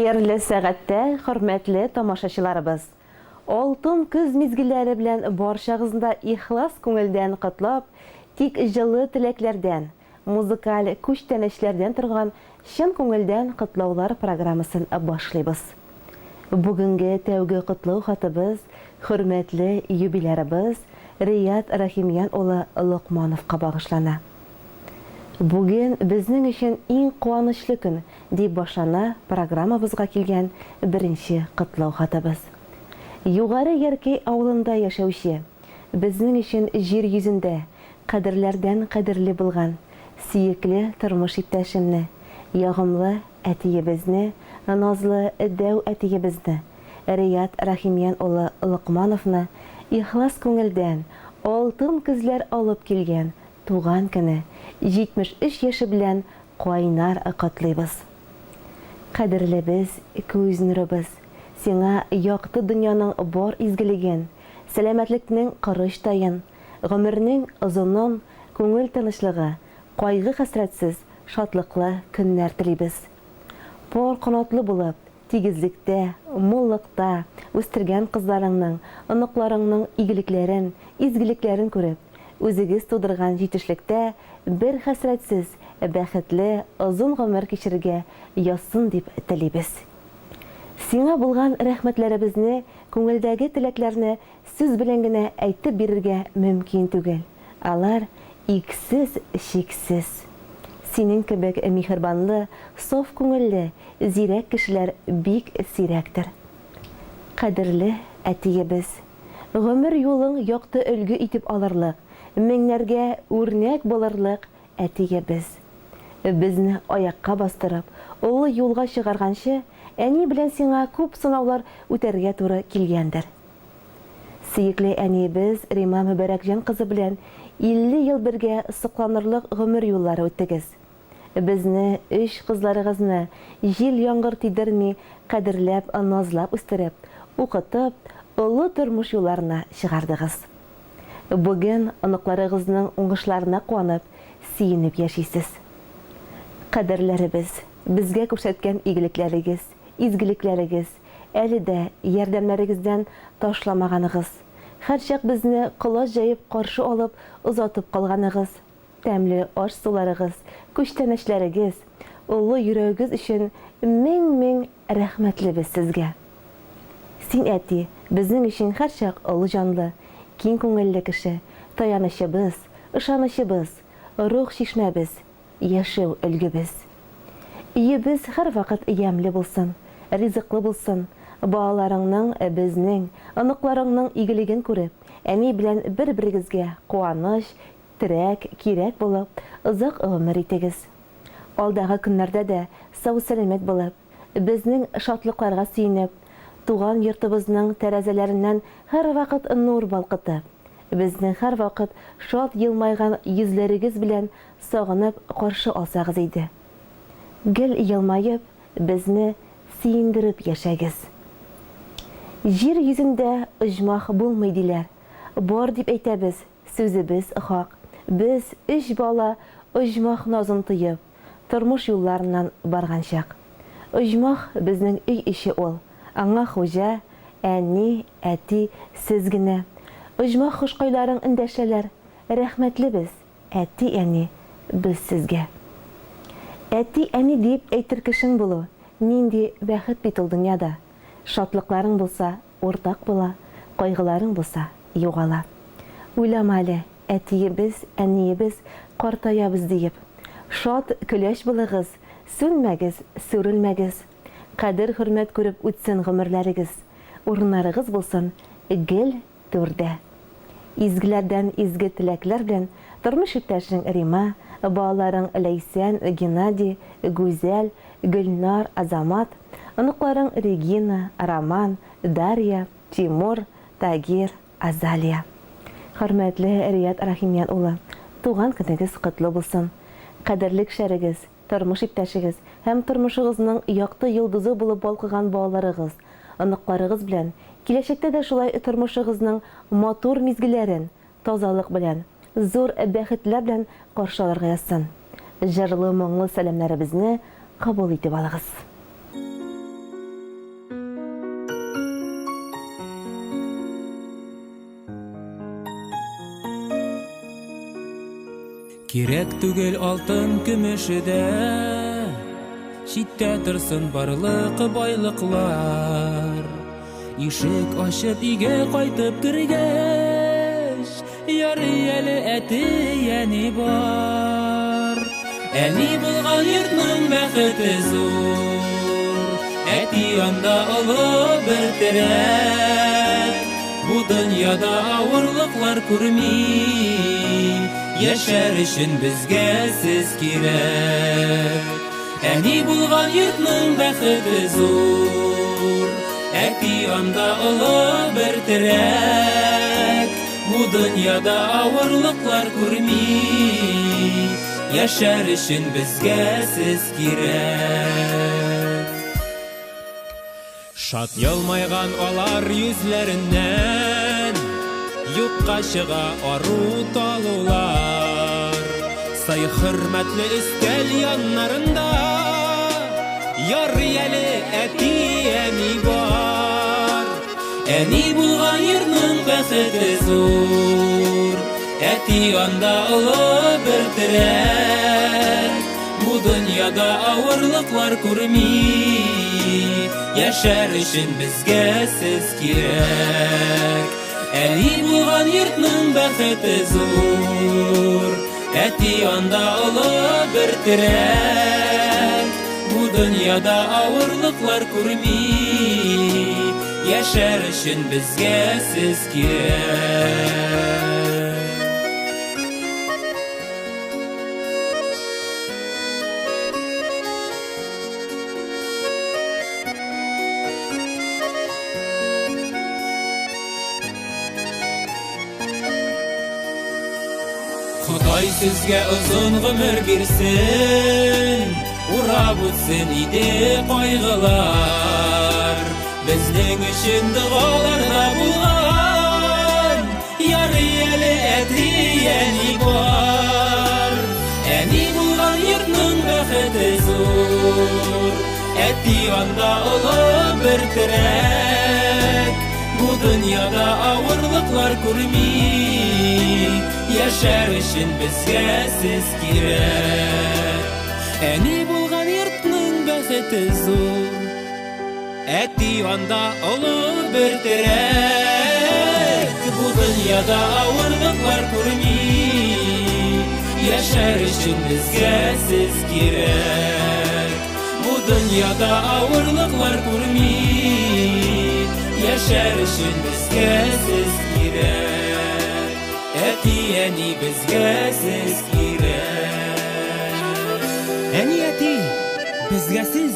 Хәерле сәгатьтә, хөрмәтле тамашачыларыбыз! Алтын көз мизгелләре белән барчагызны да ихлас күңелдән котлап, тик җылы теләкләрдән, музыкаль күчтәнәчләрдән торган чын күңелдән котлаулар программасын башлыйбыз. Бүгенге тәүге котлау хатыбыз хөрмәтле юбилярыбыз Рият Рәхимьян улы Локмановка багышлана. Бүген безнең өчен иң куанычлы көн, дип башлана программабызга килгән беренче котлау хатыбыз. Югары Яркәй авылында яшәүче, безнең өчен җир йөзендә кадерләрдән кадерле булган сөекле тормыш иптәшемне, ягымлы әтиебезне, назлы дәү әтиебезне, Рият Рәхимьян улы Локмановны ихлас күңелдән алтын көзләр алып килгән Туган көне, 73 яше белән кайнар котлыйбыз. Кадерлебез, күз нурыбыз, сиңа якты дөньяның бар изгелеген, сәламәтлекнең корычтаен, гомернең озынын, күңел тынычлыгы, кайгы-хәсрәтсез шатлыклы көннәр телибез. Пар канатлы булып, Тигезлектә, муллыкта үстергән кызларыңның, оныкларыңның игелекләрен, изгелекләрен күреп, үзегез тудырган җитешлектә бер хәсрәтсез, бәхетле, озын гомер кичерергә язсын дип телибез. Сиңа булган рәхмәтләребезне, күңелдәге теләкләрне Сүз белән генә әйтеп бирергә мөмкин түгел, алар иксез-чиксез. Синең кебек миһербанлы, саф күңелле, зирәк кешеләр бик сирәктер. Кадерле әтиебез! Гомер юлың якты өлге итеп алырлык, меңнәргә үрнәк булырлык әтиебез! Безне аякка бастырып, олы юлга чыгарганчы, әни белән сиңа күп сынаулар үтәргә туры килгәндер. Сөекле әниебез Рима Мөбарәкҗан кызы белән 50 ел бергә сокланырлык гомер юллары үттегез. Безне, өч кызларыгызны, җил-яңгыр тидерми кадерләп, назлап үстереп, укытып, олы тормыш юлларына чыгардыгыз. Бүген оныкларыгызның уңышларына куанып, сөенеп яшисез. Кадерләребез, безгә күрсәткән игелекләрегез, изгелекләрегез, Әле дә ярдәмнәрегездән ташламаганыгыз, һәрчак безне колач җәеп каршы алып озатып калганыгыз, тәмле аш-суларыгыз, күчтәнәчләрегез, олы йөрәгегез өчен мең-мең рәхмәтлебез сезгә. Син, әти, безнең өчен һәрчак олы җанлы, киң күңелле кеше, таянычыбыз, ышанычыбыз, рух чишмәбез, Яшәү өлгебез. Өебез һәрвакыт ямьле булсын, ризыклы булсын, балаларыңның, безнең, оныкларыңның игелеген күреп, әни белән бер-берегезгә куаныч, терәк, кирәк булып, озак гомер итегез. Алдагы көннәрдә дә сау-сәламәт булып, безнең шатлыкларга сөенеп, туган йортыбызның тәрәзәләреннән һәрвакыт нур балкытып, безнең һәрвакыт шат елмайган йөзләрегез белән сагынып каршы алсагыз иде. Гел елмаеп, безне сөендереп яшәгез. Җир йөзендә оҗмах булмый, диләр. Бар дип әйтәбез, сүзебез хак. Без, өч бала, оҗмах назын тоеп, тормыш юлларыннан барган чак. Оҗмах, безнең өй эче ул. Аңа хуҗа, әни, әти, сез генә. Оҗмах кошкайларың эндәшәләр, Рәхмәтлебез, Әти-әни, без сезгә. Әти-әни диеп әйтер кешең булу, нинди бәхет бит ул дөньяда. Шатлыкларың булса, уртак була, кайгыларың булса, югала. Уйлама әле, әтиебез, әниебез, картаябыз диеп. Шат, көләч булыгыз, сүнмәгез, сүрелмәгез. Кадер-хөрмәт күреп үтсен гомерләрегез. Урыннарыгыз булсын гел Түрдә. Изгеләрдән изге теләкләр белән тормыш иптәшең Рима, балаларың Ләйсән, Геннадий, Гүзәл, Гөлнар, Азамат, оныкларың Регина, Роман, Дарья, Тимур, Тагир, Азалия. Хөрмәтле Рият Рәхимьян улы, туган көнегез котлы булсын! Кадерле кешеләрегез, Тормыш иптәшегез һәм тормышыгызның якты йолдызы булып балкыган балаларыгыз, оныкларыгыз белән киләчәктә дә шулай тормышыгызның матур мизгелләрен тазалык белән, зур бәхетләр белән каршы алырга язсын. Җырлы-моңлы сәламнәребезне кабул итеп алыгыз. Кирәк түгел алтын көмеше дә, читтә торсын барлык байлыклар. Ишек ачып өйгә кайтып кергәч, ярый әле әти әни бар. Әни булган йортның бәхете зур, әти анда олы бер терәк. Бу дөньяда авырлыклар күрми, яшәр өчен безгә сез кирәк. Әни булган йортның бәхете зур, әти анда олы бер терәк. Бу дөньяда авырлыклар күрми, яшәр өчен безгә сез кирәк. Шат елмайган алар йөзләреннән, юкка чыга ару талулар. Сый хөрмәтле өстәл яннарында, ярый әле әти әни бар. Әни булган йортның бәхете зур, әти анда олы бер терәк. Бу дөньяда авырлыклар күрми, яшәр өчен безгә сез кирәк. Әни булган йортның бәхете зур, әти анда олы бер терәк. Бу дөньяда авырлыклар күрми, яшәр өчен безгә сез кирәк. Ходай сезгә озын гомер бирсен, урап үтсен иде кайгылар. Безнең өчен догаларда булган, ярый әле әти әни бар. Әни булган йортның бәхете зур, әти анда олы бер терәк. Бу дөньяда авырлыклар күрми, яшәр өчен безгә сез кирәк. Әни булган йортның бәхете зур, әти анда олы бер терәк. Бу дөньяда авырлыклар күрми, яшәр өчен безгә сез кирәк. Бу дөньяда авырлыклар күрми, яшәр өчен безгә сез кирәк. Әти әни безгә сез кирәк. Әни әти безгә сез